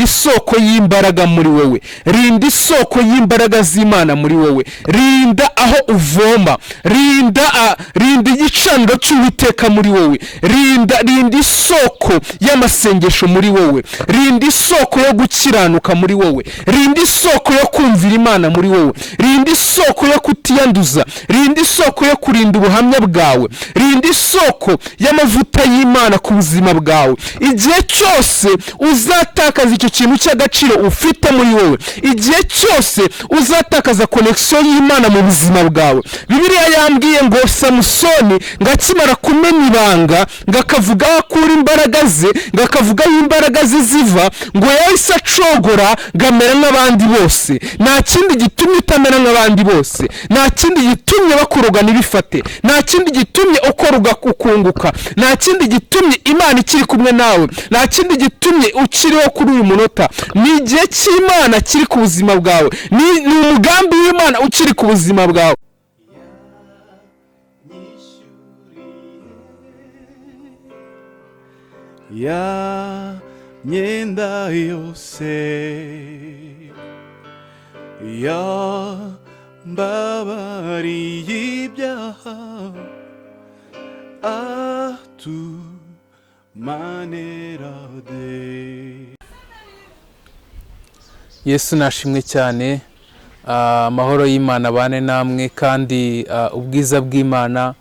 Isoko y'imbaraga muri wowe, rinda isoko y'imbaraga z'Imana muri wowe, rinda aho uvoma, rinda igicaniro cy'Uwiteka muri wowe, rinda isoko y'amasengesho muri wowe, rinda isoko yo gukiranuka muri wowe, rinda isoko yo kumvira Imana muri wowe, rinda isoko yo kutiyanduza, rinda isoko yo kurinda ubuhamya bwawe, rinda isoko y'amavuta y'Imana ku buzima bwawe. Igihe cyose uzatakaza icyo kintu cy'agaciro ufite muri wowe, igihe cyose uzatakaza connection y'Imana mu buzima bwawe. Bibiliya yambwiye ngo Samusoni ngo akimara kumenya ibanga, ngo akavuga aho akura imbaraga ze, ngo akavuga aho imbaraga ze ziva, ngo yahise acogora, ngo amera nk'abandi bose. Nta kindi gitumye utamera nk'abandi bose, nta kindi gitumye bakuroga ntibifate, nta kindi gitumye ukora ukunguka, nta kindi gitumye Imana ikiri kumwe nawe, nta kindi gitumye ukiriho kuri uyu munota. Ni igihe cy'Imana kiri ku buzima bwawe, ni umugambi w'Imana ukiri ku buzima bwawe. Yanyishyuriye ya myenda yose, yambabariye ibyaha, atumanerade. Yesu nashimwe cyane. Amahoro y'Imana abane namwe, kandi ubwiza bw'Imana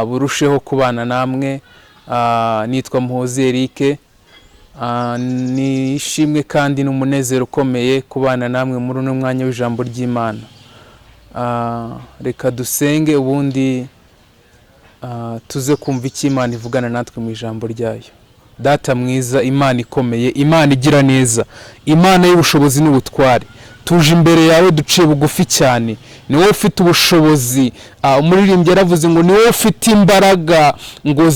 burusheho kubana namwe. Nitwa Muhozi Eric. Ni ishimwe kandi n'umunezero ukomeye kubana namwe muri uno mwanya w'ijambo ry'Imana. Reka dusenge, ubundi tuze kumva icyo Imana ivugana natwe mu ijambo ryayo. Data mwiza, Imana ikomeye, Imana igira neza, Imana y'ubushobozi n'ubutware, tuje imbere yawe duciye bugufi cyane. Ni wowe ufite ubushobozi. Umuririmbyi yaravuze ngo ni wowe ufite imbaraga ngo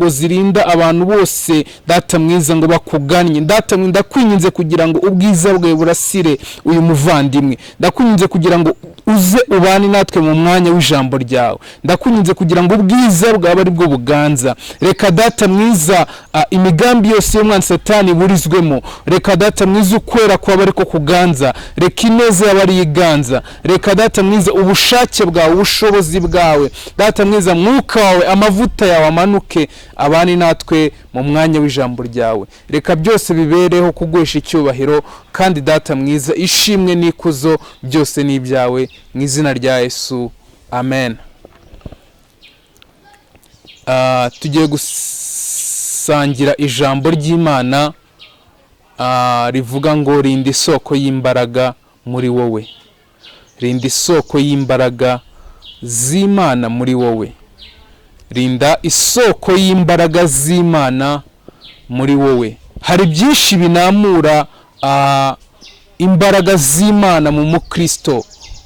zirinda abantu bose, Data mwiza, ngo bakugannye. Data mwiza, ndakwinginze kugira ngo ubwiza bwawe burasire uyu muvandimwe. Ndakwinginze kugira ngo uze ubane natwe mu mwanya w'ijambo ryawe. Ndakwinginze kugira ngo ubwiza bwawe ari bwo buganza. Reka, Data mwiza, imigambi yose y'umwanzi Satani iburizwemo. Reka, Data mwiza, ukwera kwawe ariko kuganza. Reka ineza yawe ari iganza. Reka, Data mwiza, ubushake bwawe, ubushobozi bwawe, Data mwiza, Mwuka wawe, amavuta yawe amanuke abane natwe mu mwanya w'ijambo ryawe. Reka byose bibereho kuguhesha icyubahiro, kandi, Data mwiza, ishimwe n'ikuzo byose ni ibyawe. Mu izina rya Yesu, amen. Tugiye gusangira ijambo ry'Imana rivuga ngo rinda isoko y'imbaraga muri wowe, rinda isoko y'imbaraga z'Imana muri wowe, rinda isoko y'imbaraga z'Imana muri wowe. Hari byinshi binamura imbaraga z'Imana mu mukristo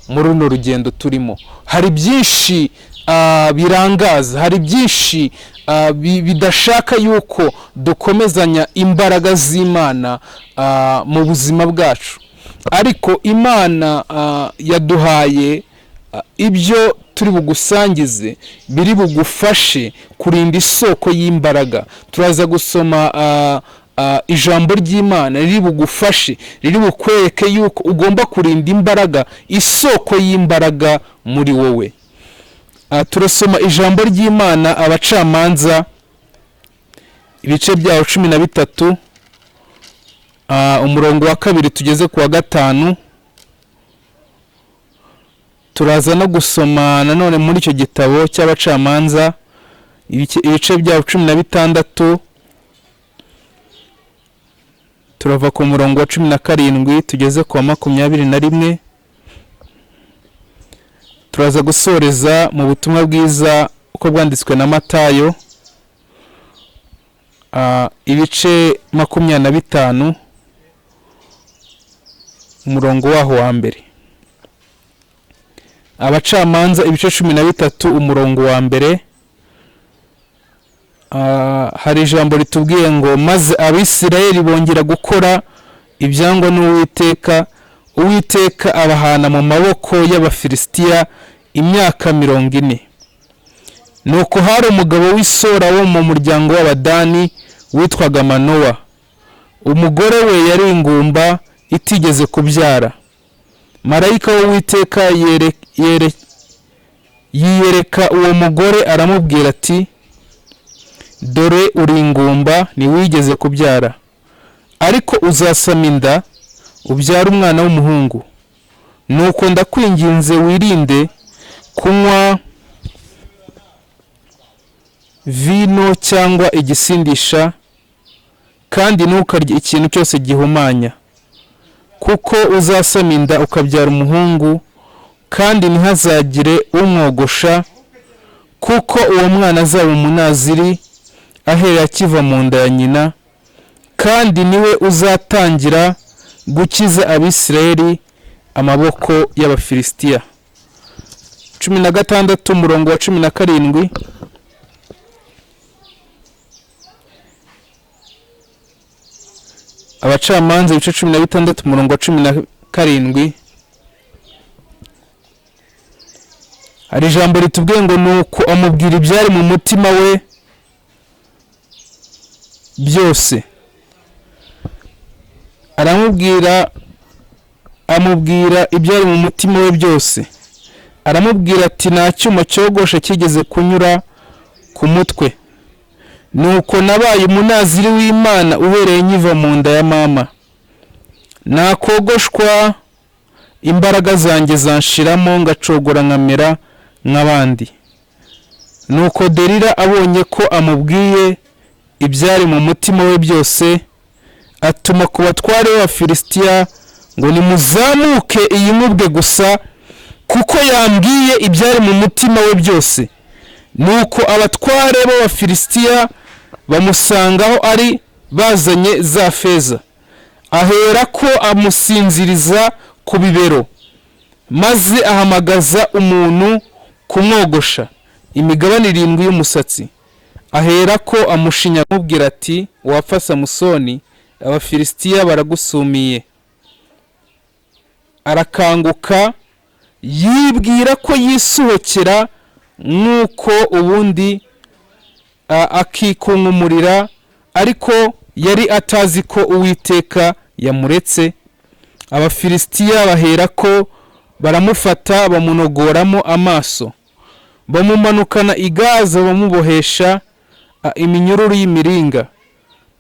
muri runo rugendo turimo. Hari byinshi birangaza, hari byinshi bidashaka yuko dukomezanya imbaraga z'Imana mu buzima bwacu. Ariko Imana yaduhaye ibyo turi bugusangize biri bugufashe kurinda isoko y'imbaraga. Turaza gusoma ijambo ry'Imana riri bugufashe, riri bukwereke yuko ugomba kurinda imbaraga, isoko y'imbaraga muri wowe. Turasoma ijambo ry'Imana, Abacamanza, ibice byaho 13, umurongo wa 2 tugeze ku wa 5. Turaza no gusoma nanone muri icyo gitabo cy'Abacamanza, ibice byaho 16, turava ku murongo wa 17 tugeze ku wa 21. Turaza gusoreza mu Butumwa Bwiza uko bwanditswe na Matayo, ibice 25, umurongo waho wa 1. Abacamanza ibice 13, umurongo wa 1. Hari ijambo ritubwiye ngo: "Maze Abisirayeli bongera gukora ibyangwa n'Uwiteka, Uwiteka abahana mu maboko y'Abafilisitiya imyaka 40. Nuko hari umugabo w'Isora wo mu muryango w'Abadani witwaga Manowa." Umugore we yari ingumba itigeze kubyara. Marayika w'Uwiteka yiyereka uwo mugore, aramubwira ati: "Dore uri ingumba, ntiwigeze kubyara, ariko uzasama inda ubyara umwana w'umuhungu. Nuko ndakwinginze, wirinde kunywa vino cyangwa igisindisha, kandi ntukarye ikintu cyose gihumanya, kuko uzasama inda ukabyara umuhungu, kandi ntihazagire umwogosha, kuko uwo mwana azaba umunaziri ahereye akiva mu nda ya nyina, kandi niwe uzatangira gukiza Abisirayeli amaboko y'Abafilisitiya." 16, umurongo wa 17. Abacamanza ibice 16, umurongo wa 17. Hari ijambo ritubwiye ngo: "Nuko amubwira ibyari mu mutima we byose." Aramubwira, amubwira ibyari mu mutima we byose. Aramubwira ati: "Nta cyuma cyogosha kigeze kunyura ku mutwe, nuko nabaye umunaziri w'Imana uhereye nkiva mu nda ya mama. Nakogoshwa, imbaraga zanjye zanshiramo, ngacogora nkamera nk'abandi." Nuko Delila abonye ko amubwiye ibyari mu mutima we byose, atuma ku batware b'Abafilisitiya ngo: "Nimuzamuke iyi nkubwe gusa, kuko yambwiye ibyari mu mutima we byose." Nuko abatware b'Abafilisitiya bamusangaho ari bazanye za feza. Ahera ko amusinziriza ku bibero, maze ahamagaza umuntu kumwogosha imigabane irindwi y'umusatsi. Ahera ko amushinya, amubwira ati: "Wapfa Samusoni, Abafilisitiya baragusumiye." Arakanguka, yibwira ko yisohokera nk'uko ubundi akikunkumurira, ariko yari atazi ko Uwiteka yamuretse. Abafilisitiya bahera ko baramufata, bamunogoramo amaso, bamumanukana i Gaza, bamubohesha iminyururu y'imiringa,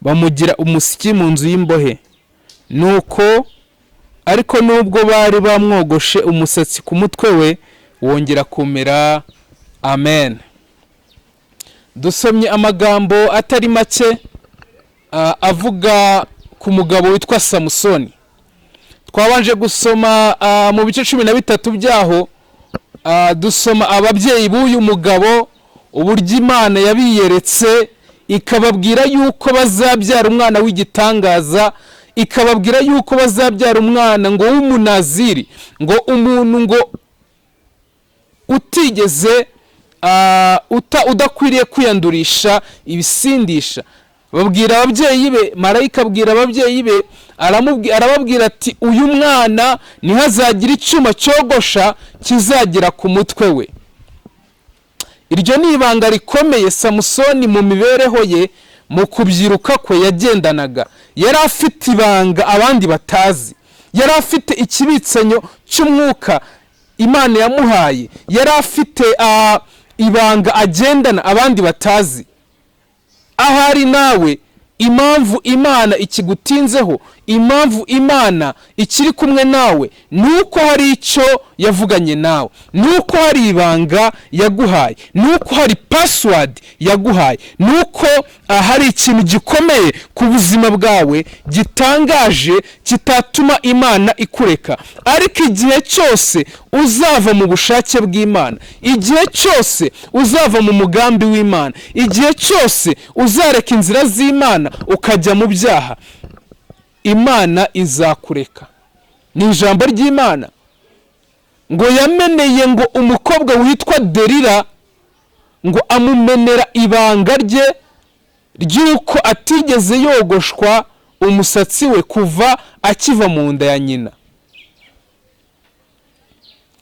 bamugira umusyi mu nzu y'imbohe. Nuko ariko nubwo bari bamwogoshe umusatsi ku mutwe we, wongera kumera. Amen. Dusomye amagambo atari make avuga ku mugabo witwa Samusoni. Twabanje gusoma mu bice 13 byaho, dusoma ababyeyi b'uyu mugabo, uburyo Imana yabiyeretse ikababwira yuko bazabyara umwana w'igitangaza, ikababwira yuko bazabyara umwana ngo w'umunaziri, ngo umuntu ngo utigeze udakwiriye kwiyandurisha ibisindisha. Babwira ababyeyi be, marayika abwira ababyeyi be, arababwira ati: "Uyu mwana ntihazagire icyuma cyogosha kizagera ku mutwe we." Iryo ni ibanga rikomeye Samusoni mu mibereho ye, mu kubyiruka kwe yagendanaga. Yari afite ibanga abandi batazi, yari afite ikibitsanyo cy'umwuka Imana yamuhaye, yari afite ibanga agendana abandi batazi. Ahari nawe impamvu Imana ikigutinzeho, impamvu Imana ikiri kumwe nawe, ni uko hari icyo yavuganye nawe, ni uko hari ibanga yaguhaye, ni uko hari password yaguhaye, ni uko hari ikintu gikomeye ku buzima bwawe gitangaje kitatuma Imana ikureka. Ariko igihe cyose uzava mu bushake bw'Imana, igihe cyose uzava mu mugambi w'Imana, igihe cyose uzareka inzira z'Imana ukajya mu byaha, Imana izakureka. Ni ijambo ry'Imana ngo yameneye ngo umukobwa witwa Delila, ngo amumenera ibanga rye ry'uko atigeze yogoshwa umusatsi we kuva akiva mu nda ya nyina.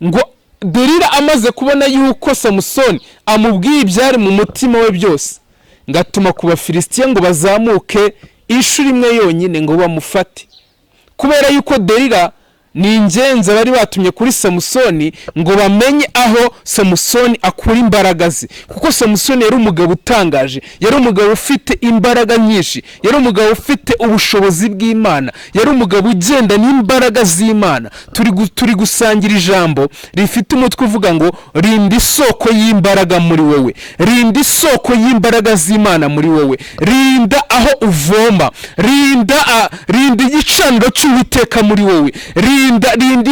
Ngo Delila amaze kubona yuko Samusoni amubwiye ibyari mu mutima we byose, ngo atuma ku Bafilisitiya ngo bazamuke Inshuro imwe yonyine ngo bamufate, kubera yuko Delila ni ingenzi bari batumye kuri Samusoni ngo bamenye aho Samusoni akura imbaraga ze, kuko Samusoni yari umugabo utangaje, yari umugabo ufite imbaraga nyinshi, yari umugabo ufite ubushobozi bw'Imana, yari umugabo ugenda n'imbaraga z'Imana. Turi gusangira ijambo rifite umutwe uvuga ngo rinda isoko y'imbaraga muri wowe, rinda isoko y'imbaraga z'Imana muri wowe, rinda aho uvoma, rinda igicaniro cy'Uwiteka muri wowe, rinda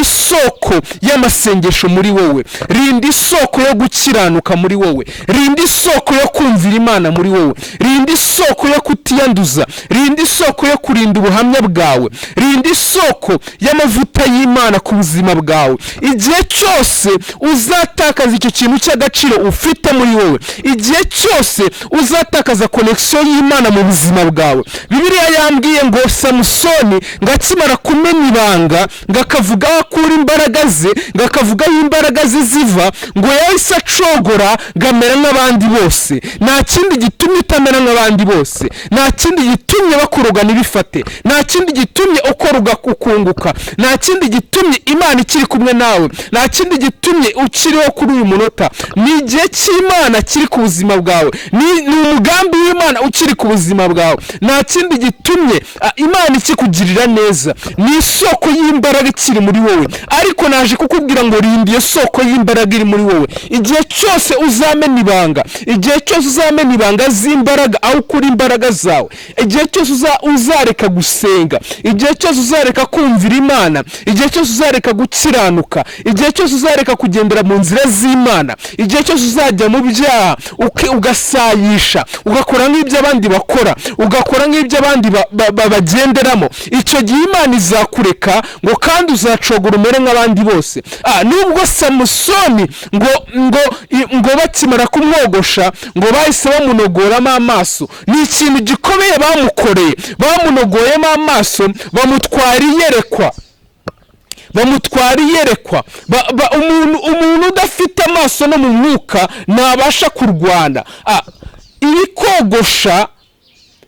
isoko y'amasengesho muri wowe, rinda isoko yo gukiranuka muri wowe, rinda isoko yo kumvira Imana muri wowe, rinda isoko yo kutiyanduza, rinda isoko yo kurinda ubuhamya bwawe, rinda isoko y'amavuta y'Imana ku buzima bwawe. Igihe cyose uzatakaza icyo kintu cy'agaciro ufite muri wowe, igihe cyose uzatakaza connection y'Imana mu buzima bwawe. Bibiliya yambwiye ngo Samusoni ngo akimara kumena ibanga, ngo akavuga aho akura imbaraga ze, ngo akavuga aho imbaraga ze ziva, ngo yahise acogora ngo amera nk'abandi bose. Nta kindi gitumye utamera nk'abandi bose, nta kindi gitumye bakuroga ntibifate, nta kindi gitumye ukora ukunguka, nta kindi gitumye Imana ikiri kumwe nawe, nta kindi gitumye ukiriho kuri uyu munota. Ni igihe cy'Imana kiri ku buzima bwawe, ni umugambi w'Imana ukiri ku buzima bwawe. Nta kindi gitumye Imana ikikugirira neza, ni isoko y'imbaraga ikiri muri wowe. Ariko naje kukubwira ngo rinda iyo soko y'imbaraga iri muri wowe. Igihe cyose uzamena ibanga, igihe cyose uzamena ibanga z'imbaraga aho ukura imbaraga zawe, igihe cyose uzareka gusenga, igihe cyose uzareka kumvira Imana, igihe cyose uzareka gukiranuka, igihe cyose uzareka kugendera mu nzira z'Imana, igihe cyose uzajya mu byaha ugasayisha, ugakora nk'ibyo abandi bakora, ugakora nk'ibyo abandi bagenderamo, icyo gihe Imana izakureka ngo kandi uzacogora umere nk'abandi bose. Nubwo Samusoni ngo bakimara kumwogosha ngo bahise bamunogoramo amaso, ni ikintu gikomeye bamukoreye, bamunogoyemo amaso, bamutwara iyerekwa, bamutwara iyerekwa. Umuntu udafite amaso no mu mwuka ntabasha kurwana. Ibikogosha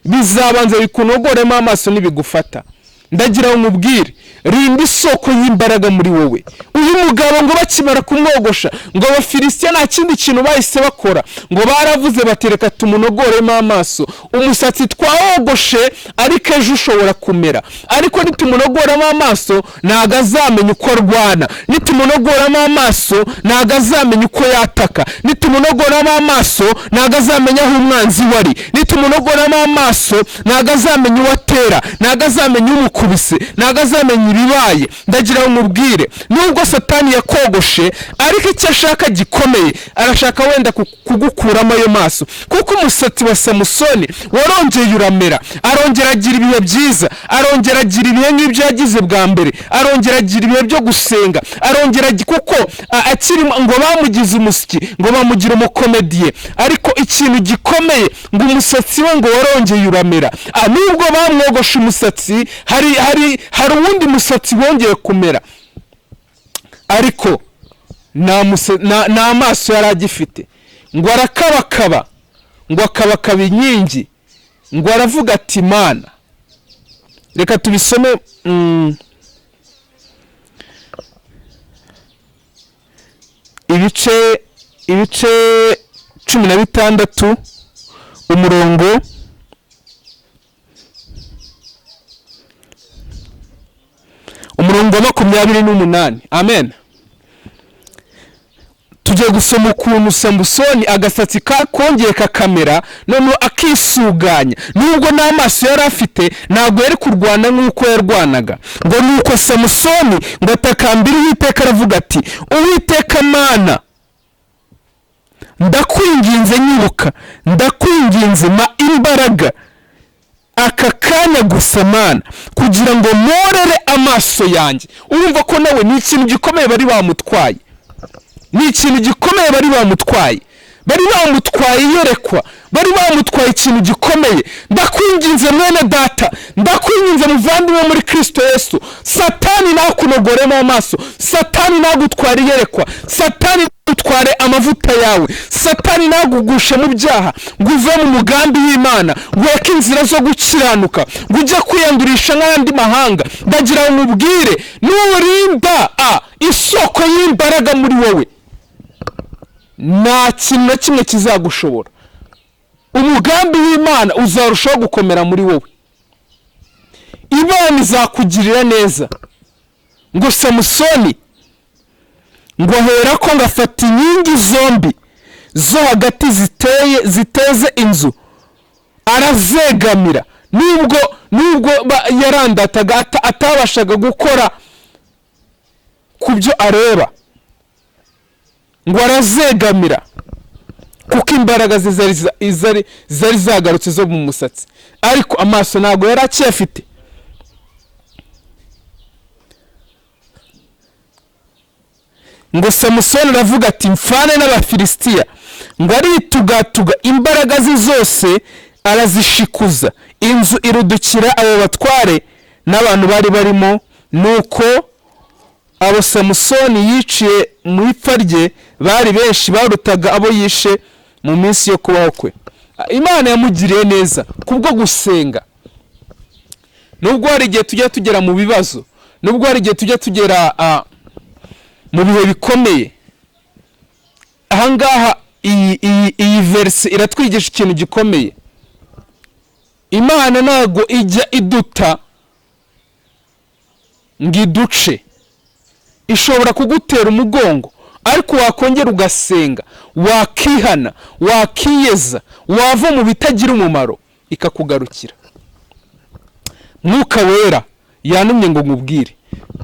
bizabanza bikunogoremo amaso nibigufata. Ndagira ngo nkubwire, rinda isoko y'imbaraga muri wowe. Uyu mugabo ngo bakimara kumwogosha, ngo Abafilisitiya nta kindi kintu bahise bakora, ngo baravuze bati reka tumunogoremo amaso, umusatsi twawogoshe ariko ejo ushobora kumera, ariko nitumunogoramo amaso ntago azamenya uko arwana, nitumunogoramo amaso ntago azamenya uko yataka, nitumunogoramo amaso ntago azamenya aho umwanzi we ari, nitumunogoramo amaso ntago azamenya uwo atera, ntago azamenya umukubise, ntago azamenya ibibaye. Ndagira ngo nkubwire, nubwo Satani yakogoshe, ariko icyo ashaka gikomeye, arashaka wenda kugukuramo ayo maso, kuko umusatsi wa Samusoni warongeye uramera, arongera agira ibihe byiza, arongera agira ibihe nk'ibyo yagize bwa mbere, arongera agira ibihe byo gusenga, arongera kuko akiri ngo bamugize umusyi, ngo bamugira umukomediye, ariko ikintu gikomeye ngo umusatsi we ngo warongeye uramera. Nubwo bamwogoshe umusatsi, hari uwundi musatsi wongeye kumera, ariko nta maso yari agifite. Ngo arakabakaba, ngo akabakaba inkingi, ngo aravuga ati Mana. Reka tubisome, ibice 16 umurongo 28. Amen. Tugiye gusoma ukuntu Samusoni agasatsi kongeye kakamera, noneho akisuganya. Nubwo n'amaso yari afite ntabwo yari kurwana nk'uko yarwanaga. Ngo nuko Samusoni ngo atakambira Uwiteka aravuga ati Uwiteka Mana, ndakwinginze nyibuka, ndakwinginze ma imbaraga aka kanya gusa Mana, kugira ngo morere amaso yanjye. Urumva ko nawe ni ikintu gikomeye bari bamutwaye, ni ikintu gikomeye bari bamutwaye, bari bamutwaye iyerekwa, bari bamutwaye ikintu gikomeye. Ndakwinginze mwene data, ndakwinginze muvandimwe muri Kristo Yesu, Satani ntakunogoremo amaso, Satani ntagutwara iyerekwa, Satani ntagutware amavuta yawe, Satani ntagugushe mu byaha ngo uve mu mugambi w'Imana, ngo ureke inzira zo gukiranuka, ngo ujye kwiyandurisha nk'andi mahanga. Ndagira ngo mubwire, nurinda isoko y'imbaraga muri wowe, nta kintu na kimwe kizagushobora. Umugambi w'Imana uzarushaho gukomera muri wowe, Imana izakugirira neza. Ngo Samusoni ngo ahera ko ngafata inkingi zombi zo hagati ziteze inzu, arazegamira. Nubwo yarandataga, atabashaga gukora ku byo areba, ngo arazegamira kuko imbaraga ze zari zagarutse zo mu musatsi, ariko amaso ntabwo yari akiyafite. Ngo Samusoni aravuga ati mfane n'Abafilisitiya, ngo aritugatuga imbaraga ze zose arazishikuza, inzu irudukira abo batware n'abantu bari barimo. Nuko abo Samusoni yiciye mu ipfa rye bari benshi, barutaga abo yishe mu minsi yo kubaho kwe. Imana yamugiriye neza kubwo gusenga. Nubwo hari igihe tujya tugera mu bibazo, nubwo hari igihe tujya tugera mu bihe bikomeye, ahangaha iyi verse iratwigisha ikintu gikomeye. Imana ntago ijya iduta ngo iduce, ishobora kugutera umugongo, ariko wakongera ugasenga, wakihana, wakiyeza, wava mu bitagira umumaro, ikakugarukira. Mwuka Wera yantumye ngo nkubwire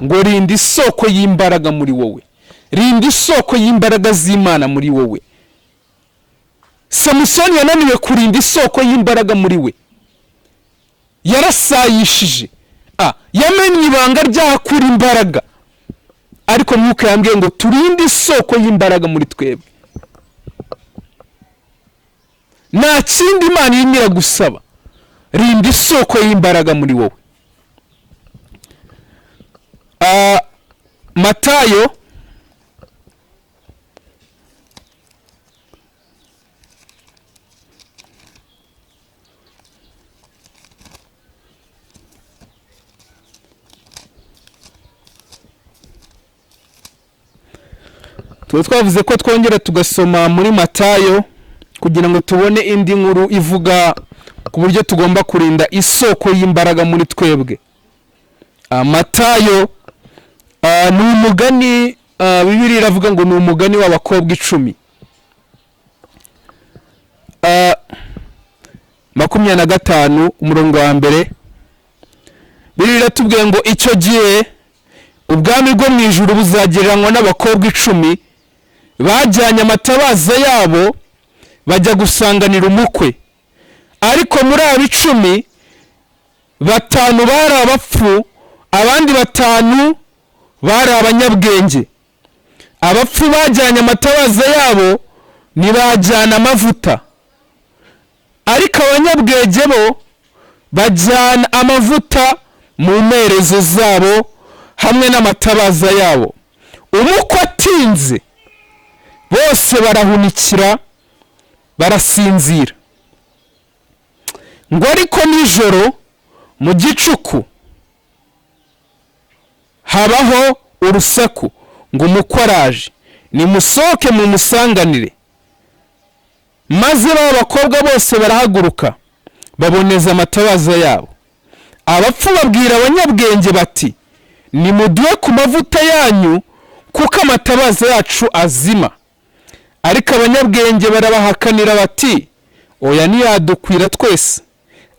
ngo rinda isoko y'imbaraga muri wowe, rinda isoko y'imbaraga z'Imana muri wowe. Samusoni yananiwe kurinda isoko y'imbaraga muri we, yarasayishije, yamenye ibanga ry'ahakura imbaraga, ariko Mwuka yambwiye ngo turinde isoko y'imbaraga muri twebwe. Nta kindi Imana irimo iragusaba, rinda isoko y'imbaraga muri wowe. Matayo tuba twavuze ko twongera tugasoma muri Matayo kugira ngo tubone indi nkuru ivuga ku buryo tugomba kurinda isoko y'imbaraga muri twebwe. Matayo ni umugani, Bibiliya iravuga ngo ni umugani w'abakobwa 10. 25 umurongo wa mbere, Bibiliya iratubwiye ngo icyo gihe ubwami bwo mu ijuru buzagereranywa n'abakobwa 10 bajyanye amatabaza yabo bajya gusanganira umukwe. Ariko muri abo 10, 5 bari abapfu, abandi 5 bari abanyabwenge. Abapfu bajyanye amatabaza yabo ntibajyana amavuta, ariko abanyabwenge bo bajyana amavuta mu mperezo zabo hamwe n'amatabaza yabo. Umukwe atinze, bose barahunikira barasinzira. Ngo ariko nijoro mu gicuku habaho urusaku, ngo umukwe araje, nimusohoke mumusanganire. Maze ba bakobwa bose barahaguruka baboneza amatabaza yabo. Abapfu babwira abanyabwenge bati nimuduhe ku mavuta yanyu kuko amatabaza yacu azima. Ariko abanyabwenge barabahakanira bati oya, ntiyadukwira twese,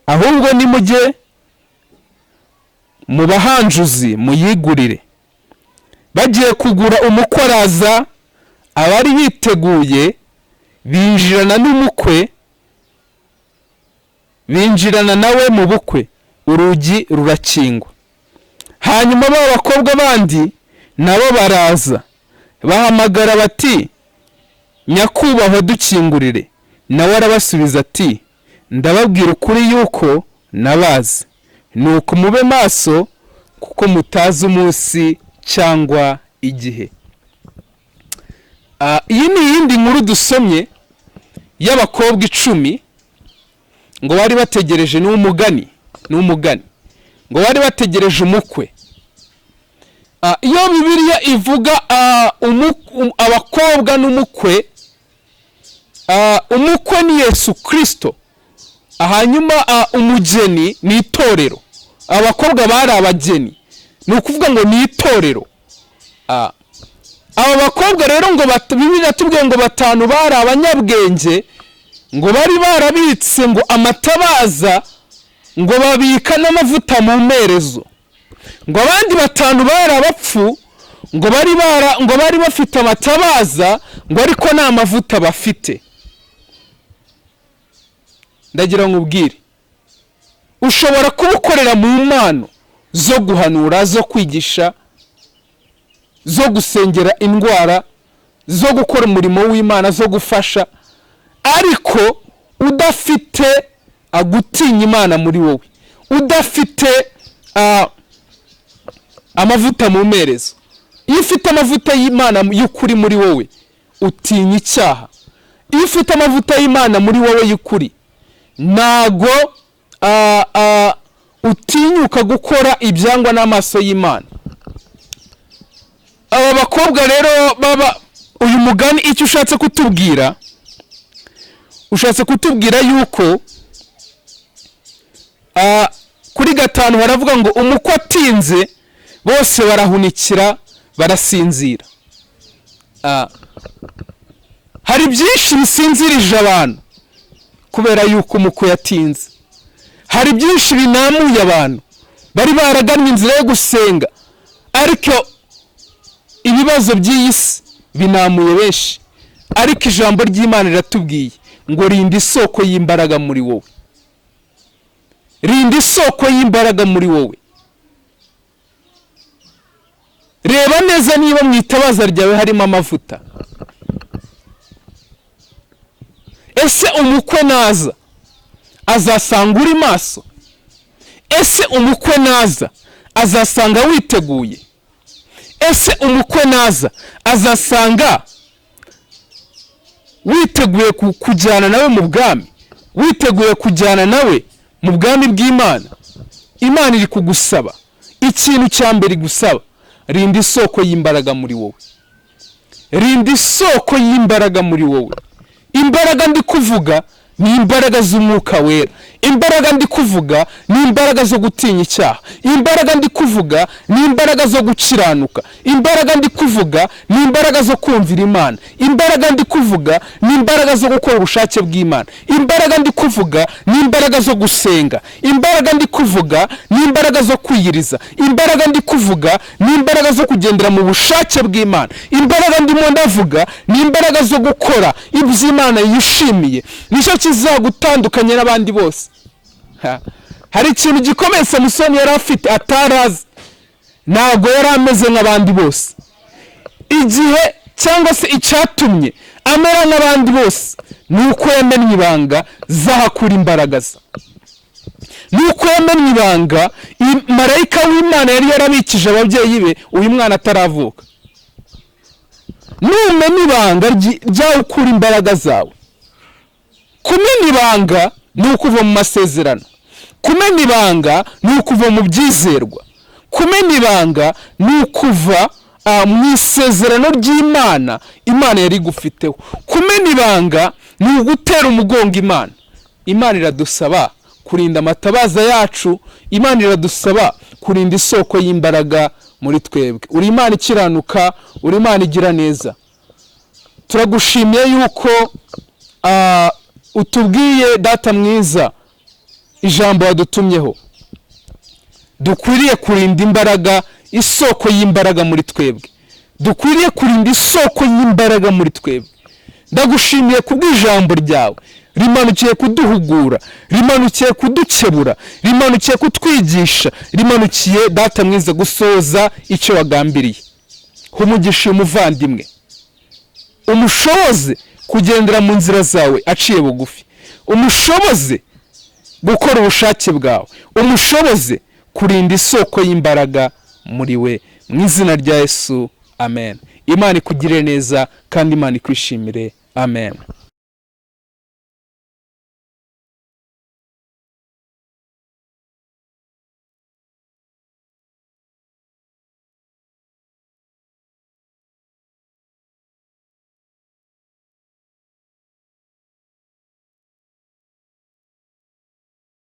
ahubwo nimujye mu bahanjuzi muyigurire. Bagiye kugura umukwe araza, abari biteguye binjirana n'umukwe, binjirana nawe mu bukwe, urugi rurakingwa. Hanyuma ba bakobwa bandi nabo baraza bahamagara bati nyakubahwa dukingurire. Nawe arabasubiza ati ndababwira ukuri yuko nabazi, nuko mube maso kuko mutazi umunsi cyangwa igihe. Iyi ni iyindi nkuru dusomye y'abakobwa 10 ngo bari bategereje, ni umugani ngo bari bategereje umukwe. Iyo Bibiliya ivuga abakobwa n'umukwe, umukwe ni Yesu Kirisito, hanyuma umugeni ni itorero. Abakobwa bari abageni, ni ukuvuga ngo ni itorero. Aba bakobwa rero ngo Bibiliya iratubwiye ngo batanu bari abanyabwenge, ngo bari barabitse ngo amatabaza, ngo babika n'amavuta mu mperezo, ngo abandi batanu bari abapfu, ngo bari bafite amatabaza, ngo ariko nta mavuta bafite. Ndagira ngo ubwire, ushobora kuba ukorera mu mpano zo guhanura, zo kwigisha, zo gusengera indwara, zo gukora umurimo w'Imana, zo gufasha, ariko udafite gutinya Imana muri wowe, udafite amavuta mu mperezo. Iyo ufite amavuta y'Imana y'ukuri muri wowe, utinya icyaha. Iyo ufite amavuta y'Imana muri wowe y'ukuri, ntago utinyuka gukora ibyangwa n'amaso y'Imana. Aba bakobwa rero baba, uyu mugani icyo ushatse kutubwira yuko kuri 5 baravuga ngo umukwe atinze, bose barahunikira, barasinzira. Hari byinshi bisinzirije abantu kubera yuko umukwe yatinze. Hari byinshi binamuye abantu bari baragannye inzira yo gusenga, ariko ibibazo by'iyi si binamuye benshi. Ariko ijambo ry'Imana riratubwiye ngo rinda isoko y'imbaraga muri wowe, rinda isoko y'imbaraga muri wowe. Reba neza niba mu itabaza ryawe harimo amavuta. Ese umukwe naza azasanga uri maso? Ese umukwe naza azasanga witeguye? Ese umukwe naza azasanga witeguye kujyana nawe mu bwami, witeguye kujyana nawe mu bwami bw'Imana? Imana iri kugusaba ikintu cya mbere igusaba: rinda isoko y'imbaraga muri wowe, rinda isoko y'imbaraga muri wowe. Imbaraga ndi kuvuga ni imbaraga z'Umwuka Wera. Imbaraga ndi kuvuga ni imbaraga zo gutinya icyaha. Imbaraga ndi kuvuga ni imbaraga zo gukiranuka. Imbaraga ndi kuvuga ni imbaraga zo kumvira Imana. Imbaraga ndi kuvuga ni imbaraga zo gukora ubushake bw'Imana. Imbaraga ndi kuvuga ni imbaraga zo gusenga. Imbaraga ndi kuvuga ni imbaraga zo kwiyiriza. Imbaraga ndi kuvuga ni imbaraga zo kugendera mu bushake bw'Imana. Imbaraga ndimo ndavuga ni imbaraga zo gukora ibyo Imana yishimiye. Nicyo kizagutandukanya n'abandi bose. Hari ikintu gikomeye Samusoni yari afite atarazi: ntabwo yari ameze nk'abandi bose. Igihe cyangwa se icyatumye amera nk'abandi bose ni uko yamennye ibanga z'ahakura imbaraga ze, ni uko yamennye ibanga marayika w'Imana yari yarabikije ababyeyi be uyu mwana ataravuka. Numena ibanga ry'aho ukura imbaraga zawe. Kumena ibanga ni ukuva mu masezerano. Kumena ibanga ni ukuva mu byizerwa. Kumena ibanga ni ukuva mu isezerano ry'Imana Imana yari igufiteho. Kumena ibanga ni ugutera umugongo Imana. Imana iradusaba kurinda amatabaza yacu. Imana iradusaba kurinda isoko y'imbaraga muri twebwe. Uri Imana ikiranuka, uri Imana igira neza. Turagushimiye yuko utubwiye, Data mwiza, ijambo wadutumyeho. Dukwiriye kurinda imbaraga, isoko y'imbaraga muri twebwe. Dukwiriye kurinda isoko y'imbaraga muri twebwe. Ndagushimiye kubw'ijambo ryawe rimanukiye kuduhugura, rimanukiye kudukebura, rimanukiye kutwigisha, rimanukiye, Data mwiza, gusoza icyo wagambiriye. Humugisha uyu muvandimwe, umushoboze kugendera mu nzira zawe aciye bugufi, umushoboze gukora ubushake bwawe, umushoboze kurinda isoko y'imbaraga muri we, mu izina rya Yesu, amen. Imana ikugirire neza kandi Imana ikwishimire. Amen.